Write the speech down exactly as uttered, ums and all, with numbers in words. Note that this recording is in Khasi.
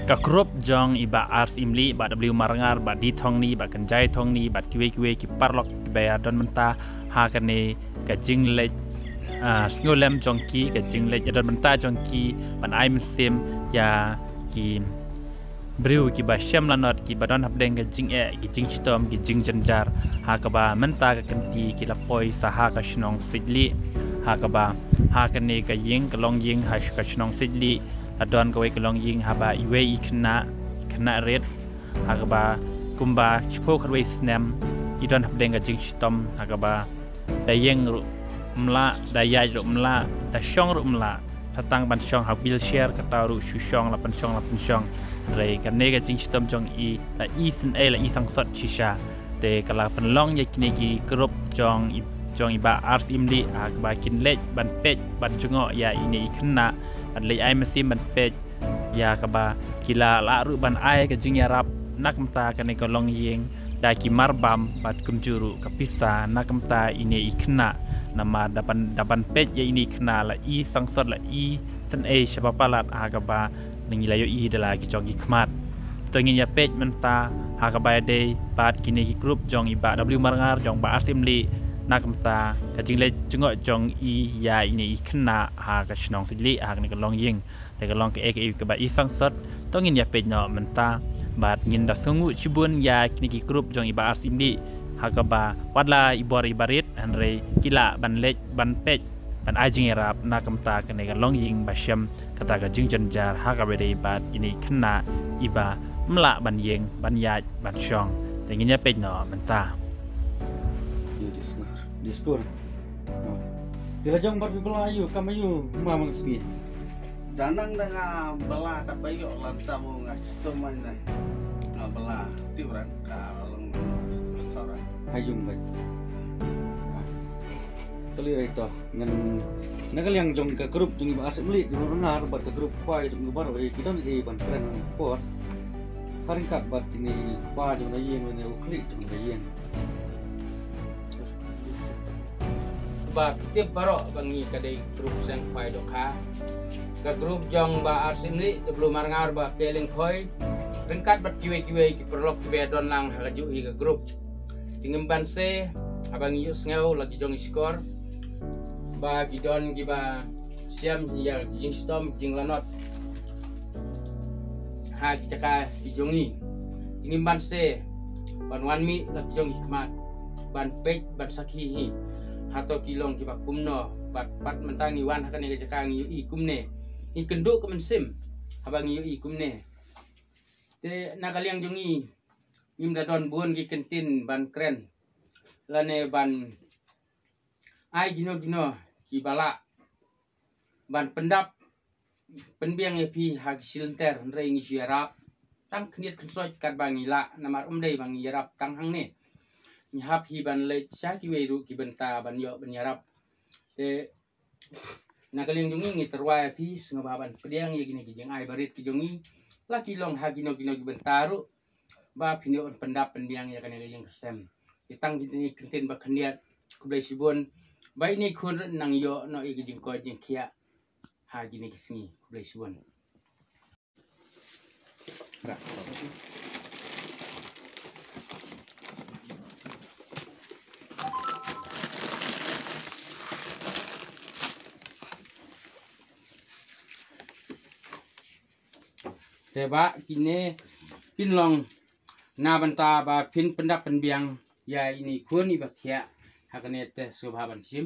Ka group jong i Bah Ars Imli, Bah W Marngar, Bah D Thongni, Bah Kynjai Thongni, bad kiwei kiwei ki paralok kiba ïa don mynta ha kane ka jingleit, ah, sngewlem jong ki, ka jingleit ïa don mynta jong ki ban ai mynsiem ïa ki briew kiba shem lanot, kiba don hapdeng ka jingeh, ki jingshitom, ki jingjynjar, ha kaba mynta ka kynti ki la poi sa ha ka shnong Sitlieh, ha kaba ha kane ka ïing, ka longïing ha ka shnong Sitlieh, la don kawei ka longïing haba iwei i khynnah, i khynnah rit, ha kaba kumba shiphew khatwei snem i don hapdeng ka jingshitom, ha kaba da ïeng ruh ym lah, da ïaid ruh ym lah, da shong ruh ym lah, da tang ban shong ha wheelchair, kata ruh shu shong la pynshong la pynshong. Hynrei kane ka jingshitom jong i la i sngewsih, la i sangsot shisha. Te ka la pynlong ïa kine ki group jong i, jong i Bah Ars Imli, ha kaba kin leit ban peit, ban jngoh ïa ine i khynnah, ban leit ai mynsiem ban peit ïa kaba ki la lah ruh ban ai ka jingïarap na ka bynta kane ka longïing da ki marbam bad kumjuh ruh ka pisa na ka bynta ine i khynnah. Namar da ban, da ban peit ïa ine i khynnah la i sangsot, la i sngewsih shaba palat, ha kaba ngi la ïohi da la ki jong ki khmat. To ngin ïa peit mynta ha kaba ïadei bad kine ki group jong i Bah W Marngar, jong Bah Ars Imli, na ka bynta ka jingleit jngoh jong i ïa ine i khynnah ha ka shnong Sitlieh, ha kane ka longïing. Te ka long kaei kaei kaba i sangsot, to ngin ïa peit noh mynta. Bad ngin da sngewnguh shibun ïa kine ki group jong i Bah Ars Imli, ha kaba wat la i bor iba rit, hynrei ki lah ban leit ban peit, ban ai jingïarap na ka bynta kane ka longïing ba shem, kata ka jingjynjar ha kaba ïadei bad ine i khynnah iba ym lah ban ïeng, ban ïaid, ban shong. Te ngin ïa peit noh mynta. Ïa, diskur. Diskur. Oh. Te la jong bad phi bylla aïu, kam aïu, ma ma nga sngi. Da nang da nga bylla katba ïoh, la nta mo nga shitom ma nga. Nga bylla, tip ran, ka long, tau ran. Ha ïung bad. Ah. Kali rai to, ngan, na ka liang jong ka group jong i Bah Ars Imli, jong Rangar, bad ka group khwai jong i baroh, eh, ki don eh ban kren por. Ha ryngkat bad kine ki kpa jong na ïing, ne u khlieh jong na ïing. Ba phi tip baroh ba ngi ka dei group seng khwai dohkha. Ka group jong Bah Ars Imli, W Marngar, Bah P Lyngkhoi, ryngkat bad kiwei kiwei ki paralok kiba don lang ha kajuh hi ka group. Te ngim banse, haba ngi ïohsngew la ki jong i shkor ba ki don kiba shem ïa ki jingshitom, jinglanot ha ki jaka ki jong i. Te ngim banse ban wan mih la ki jong ki khmat ban peit, ban sakhi hi. Hato ki long kiba kumno, bad pat mynta ngi wan ha kane ka jaka ngi ïohi kumne. Ngi kynduh ka mynsiem haba ngi ïohi kumne. Te na ka liang jong ngi, ngim da don bun ki kyntien ban kren lane ban ai kino kino kiba lah ban pyndap pynbiang ïa phi ha ki shilynter, hynrei ngi shu ïarap tang khyndiat khynsoit katba ngi lah, namar ym dei ba ngi ïarap tang hangne. Ngi hap hi ban leit sha kiwei ruh ki bynta ban ïoh ban ïarap. Te na ka liang jong ngi ngi tyrwa ïa phi, sngewbha ban pdiang ïa kine ki jingai barit ki jong ngi, la ki long ha kino kino ki bynta ruh, ba phin ïoh ban pyndap pynbiang ïa kane ka ïing ka sem. Te tang kine ki kyntien ba khyndiat, khublei shibun. Ba ine i khun rit nang ïoh noh ïa ki jingkoit jingkhiah ha kine ki sngi. Khublei shibun. Te ba kine kin long na bynta ba phin pyndap pynbiang ïa ine i khun iba thiah ha kane, te sngewbha ban shim.